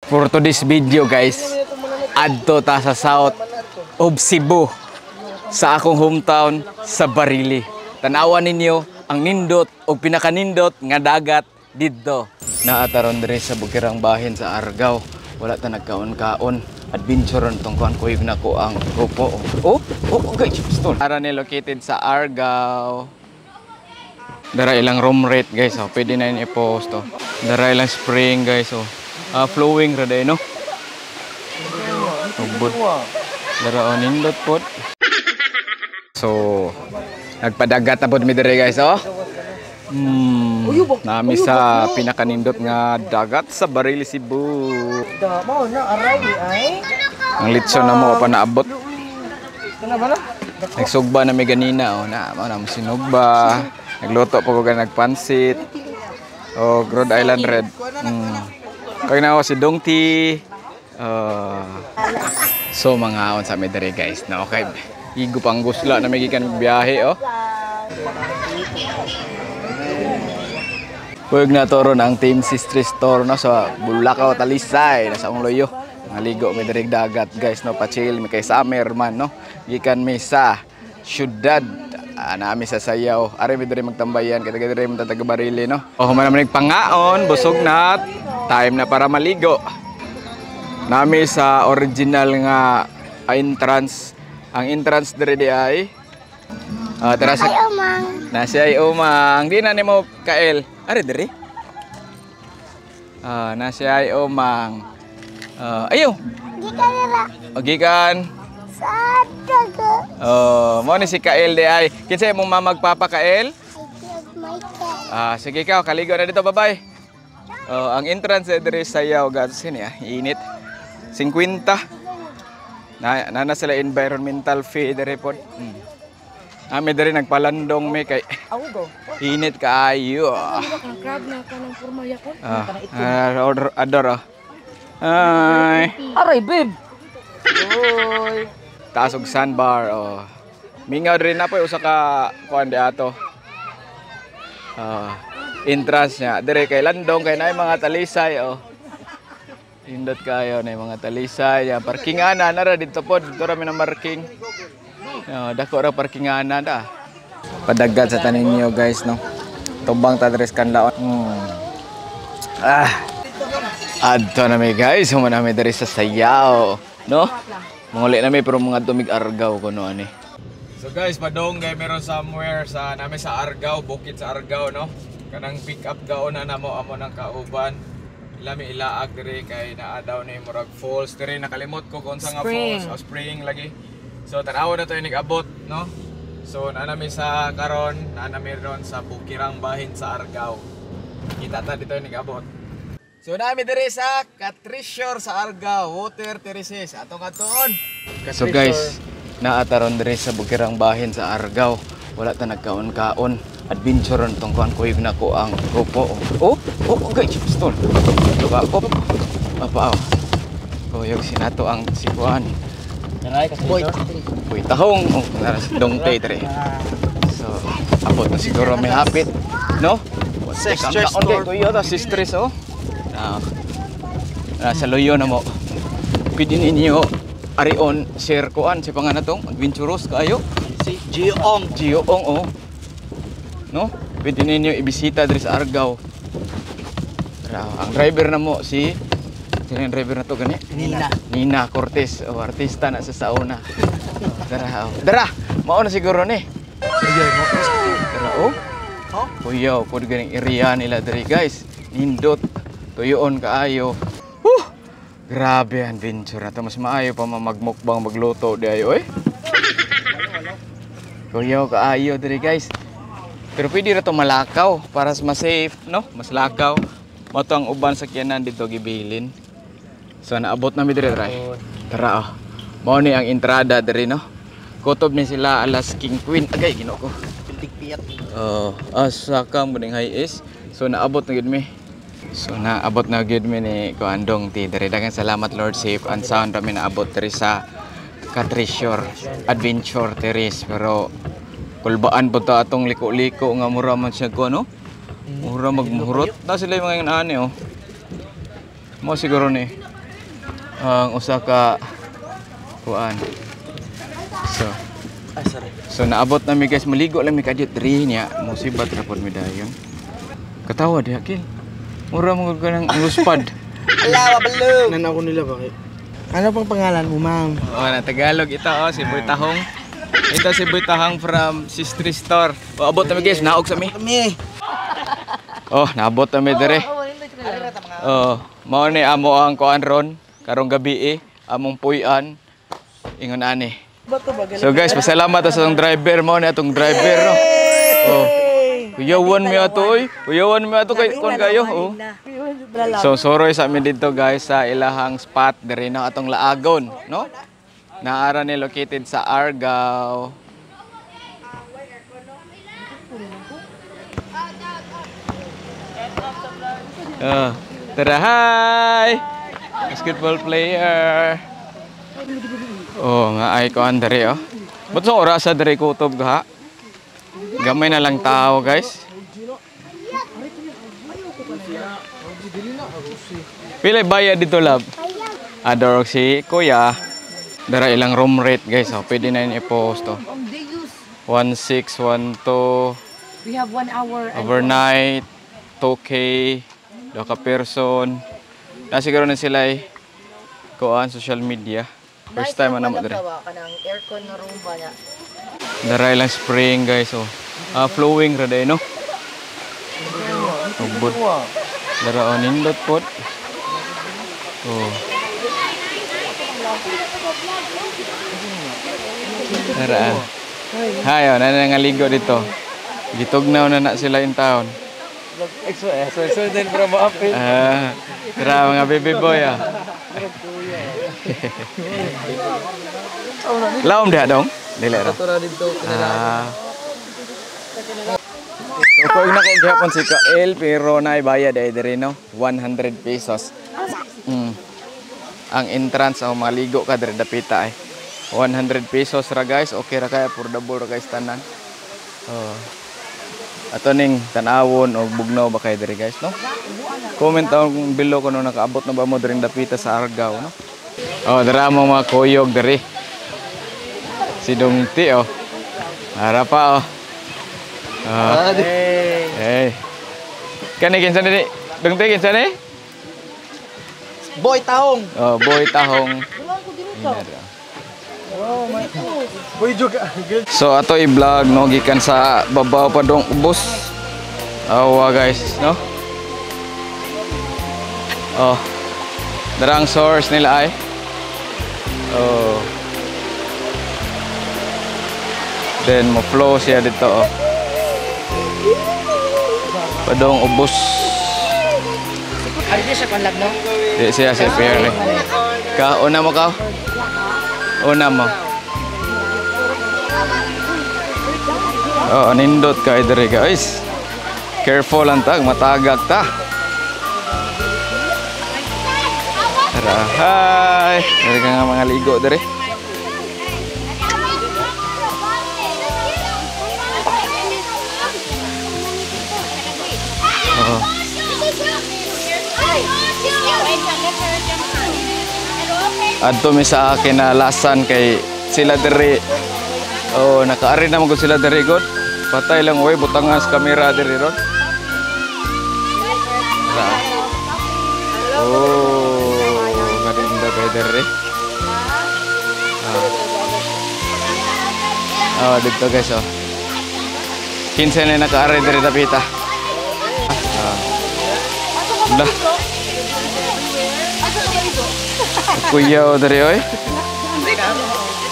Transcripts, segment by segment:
For today's video, guys, adto ta sa South of Cebu, sa akong hometown sa Barili. Tanawan ninyo ang nindot o pinakanindot nga dagat didto. Naa ta ron diri sa Bukirang Bahin sa Argao. Wala ta nagkaon-kaon. Adventure ron tong kuan, kuyog na ko ang grupo. Oh, okay, pistol. Ara ni located sa Argao. Dara ilang room rate, guys, oh. Pwede na yun i-post, oh. Dara ilang spring, guys, oh. Ah, flowing ra day, no. Ubod. Dara, oh, nindot pod. So, nagpadagat na pod mi diri, guys, oh. Nami sa pinakanindot nga dagat sa Barili, Cebu. Da, mao na aray ay. Ang litson na mo pa naabot. Kana ba na? Nagsugba na mi ganina, oh, na mao na mo sinugba. Nagluto pa ko gan nagpansit. Oh, Rhode Island Red. Kaya na ako si Dongti. So mga on sa mi diri, guys, no, okay. Igo pang gusla na may gikan biyahe, oh. Pag na ang Team Sistri Store, no, sa Bulacau, Talisay, nasa Ungloyo. Ngaligo mi diri dagat, guys, no, pa-chill mi kay summer man, no. Gikan mi sa syudad. Ah, naami sa Sayaw. Ari mi diri magtambayan kay taga diri man taga Barili, no. Oh, human naman pangaon, busog na. Time na para maligo. Nami sa original nga entrance. Ang entrance diri di ay tara sa Ay, umang. Na siya ay umang. Di na nimo kael. Ari diri. Ah, na siya ay umang. Ah, ayo. Gikan nila O gikan. sa dagat. Oh, mo ni si Kael di ay. Kinsa imong mama magpapa, Kael? Michael. Ah, sige ka, kaligo na dito, bye-bye. Oh, ang entrance eh, diri sayaw guys sini ah, init. 50. Na na, na sila environmental fee diri pod. Ami diri nagpalandong mi kay Aw go. Init kaayo. Ang crab na kanang formal yakon. Ah, ah, order ador oh. Ay, Aray, babe. Oy. Taas og sandbar, oh. Mingaw diri na po usa ka kuan di ato. Ah, entrance niya. Dire kay landong kay naay mga talisay, oh. Indot kayo na mga talisay. Ya, parkingana nara dito pod. Dito ra mi na marking. Oh, dako ra parkingana da. Padagat sa tanin niyo, guys, no. Tubang ta diri sa kanlaon. Ah. Adto na mi, guys, human na mi diri sa Sayaw, no? Manguli na mi pero mga tumig Argao kuno ani. So guys, padong gay meron somewhere sa nami sa Argao, bukid sa Argao, no? Kanang pick up gaon na namo amo ng kauban. Ilami ilaag diri kay naa daw ni murag falls diri, nakalimot ko kung unsa nga Spring. Falls o spring lagi. So tan-awa na to yung nag-abot, no? So naa nami sa karon, naa nami ron sa Bukirang Bahin sa Argao. Kita ta dito yung nag-abot. So nami diri sa Katrisure sa Argao, Water Terraces. Atong atuon. So guys, naa ta ron diri sa Bukirang Bahin sa Argao. Wala ta nagkaon-kaon. Adventure ron tong kuan, kuyog na ko ang grupo. Oh, oh, okay, pistol. Luka ko. Apa, oh. Kuyog sinato ang si kuan. Boy. Uy, tahong. Oh, nara si Dongte diri. So, abot na siguro may hapit, no? Sisters Kaon kay kuya ta sisters, oh. Na, na sa luyo na mo. Pwede ninyo arion share kuan si pangalan tong adventurous kaayo. Si Giong. Gio Ong, oh. No? Pwede ninyo ibisita diri sa Argao. Tara, ang driver na mo si, sino yung driver na to gani? Nina. Nina Cortez, oh, artista na sa sauna. Tara, oh. Tara, mao na siguro ni. Tara, oh. Oh? Kuya, pud ganing area nila diri, guys. Nindot, tuyoon kaayo. Huh! Grabe ang adventure na to. Mas maayo pa magmukbang magluto di ayo, oy. Kuya, kaayo diri, guys. Pero pwede ra to malakaw para mas safe, no? Mas lakaw. Mao to ang uban sa kiyanan dito gibilin. So naabot na mi diri, try. Tara, oh. Mao ni ang entrada diri, no. Kutob ni sila alas King Queen. Agay, Ginoo ko. Pintig piyat. Oh, asa ka mo ning high is. So naabot na gid mi. So naabot na gid mi ni Kuandong T diri. Daghang salamat, Lord, safe and sound rami naabot diri sa Katrisure Adventure Terrace, pero kulbaan po ta atong liko-liko nga mura man siya ko ano? Mura magmuhurot. Na sila yung mga ani, oh. Mo siguro ni. Ang usa ka kuan. So, Ay, sorry. so naabot na mi, guys, maligo lang mi kadiyot diri niya. Musibat ra pod mi dayon. Katawa diha kil. Mura mo gud ka ng luspad. Ala, wabalo. Nanaw ko nila bakit? Ano pang pangalan mo, ma'am? Oh, na Tagalog ito oh, si Boy Tahong. Ito si Boy Tahong from Sistri Store. Oh, abot na mi, guys, naog sa mi. Kami. Oh, naabot na mi dire. Oh, mao ni amo ang kuan ron karong gabi eh, among puy-an ingon ani. So guys, pasalamat sa atong driver mo ni atong driver no. Oh. Kuyawan mi ato oy. Kuyawan mi ato kay kon kayo. Oh. So soroy sa amin dito, guys, sa ilahang spot diri no atong laagon, no? Naara ni located sa Argao. Oh, tara, hi! Basketball player. Oh, nga ay ko diri oh. Ba't sa orasa diri kutob ka? Gamay na lang tao, guys. Pila bayad dito, love? Ador si kuya. Dara ilang room rate, guys. Oh, pwede na yun i-post oh. 1612 We have 1 hour and overnight, 2K do ka person. Na siguro na sila eh kuan social media. First time ana mo dire. Kanang aircon na room ba niya. Dara ilang spring, guys, oh. Ah, flowing ra day no. Ubod. Dara oh, nindot pod. Oh. Dara. Ah. Hi, oh, nana nga ligo dito. Gitugnaw na na sila in town. Exo, eh. So, so, din para ma-update. Ah, tara mga baby boy ah. Laom diha dong? Dili ra. Tura dito. Ah. So kung na ko gihapon si Kael pero na bayad ay diri no, 100 pesos. Ang entrance o maligo ka diri dapita ay 100 pesos ra, guys. Okay ra kaya, affordable ra guys tanan. Oh. Ato ning tan-awon og bugnaw ba kay diri, guys, no? Comment down kung below kung nakaabot na ba mo diri dapita sa Argao, no? Oh, dara mo mga kuyog diri. Si Dongti oh. Ara pa oh. Ah. Hey. Kani kinsa ni? Dongti kinsa ni? Boy Tahong. Oh, Boy Tahong. Boy, joke. So ato i-vlog no gikan sa babaw pa dong ubos. Awa guys, no? Oh. Darang source nila ay. Oh. Then mo flow siya dito oh. Padong ubos. Ari siya kon no? Di siya si Pierre. Ka una mo ka? Una mo. Oh, nindot kay diri, guys. Careful lang tag, matagak ta. Tara, hi. Diri ka nga mga ligo diri. Oo. Adto mi sa akin na lasan kay sila diri. Oh, nakaari na gud sila diri god. Patay lang oy butangan sa kamera diri ron. Tara. Oh, maganda kay diri. Ah. Oh, dito guys oh. Kinsa na nakaari diri dapita. Ah. Lah. Kakuyaw diri oy.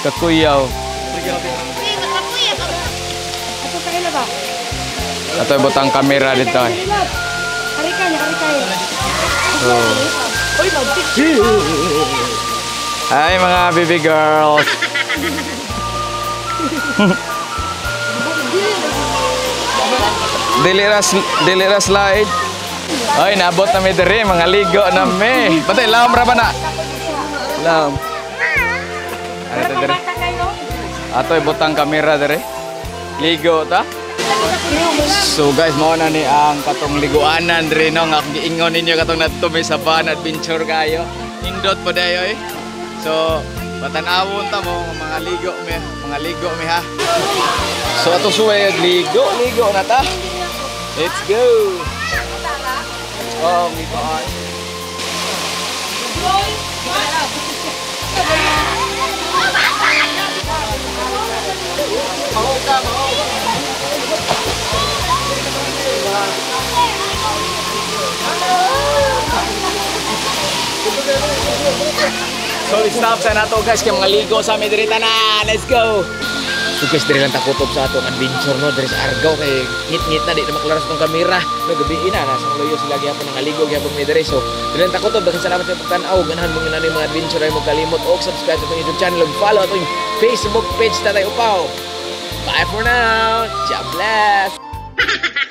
Kakuyaw. Ato butang kamera dito ay. Oh. Hi mga baby girls. Dili ra slide. Ay, naabot na mi diri, mga ligo na mi. Patay laom ra ba na? Laom. Ano to diri? Ato ibutang kamera diri. Ligo ta. So guys, mao na ni ang katong liguanan diri no nga giingon ninyo katong nadto mi sa van adventure kayo. Nindot po dayo eh. So, patanawon ta mo mga ligo mi, mga ligo mi ha. So ato suway ligo, ligo na ta. Let's go. Oh, mi pa. So stop sa nato guys kay mga ligo sa mi diri tanan. Let's go. So guys, diri lang takutob sa atong adventure no diri sa Argao kay ngit-ngit na di na maklaro sa atong kamera. No gabi na nasa luyo sila gyapon nga ligo gyapon mi diri. So diri lang takutob. Daghang salamat sa pagtan-aw. Ganahan mo nga mga adventure ay mo kalimot og subscribe sa atong YouTube channel ug follow atong Facebook page, Tatay Upaw. Bye for now. God bless.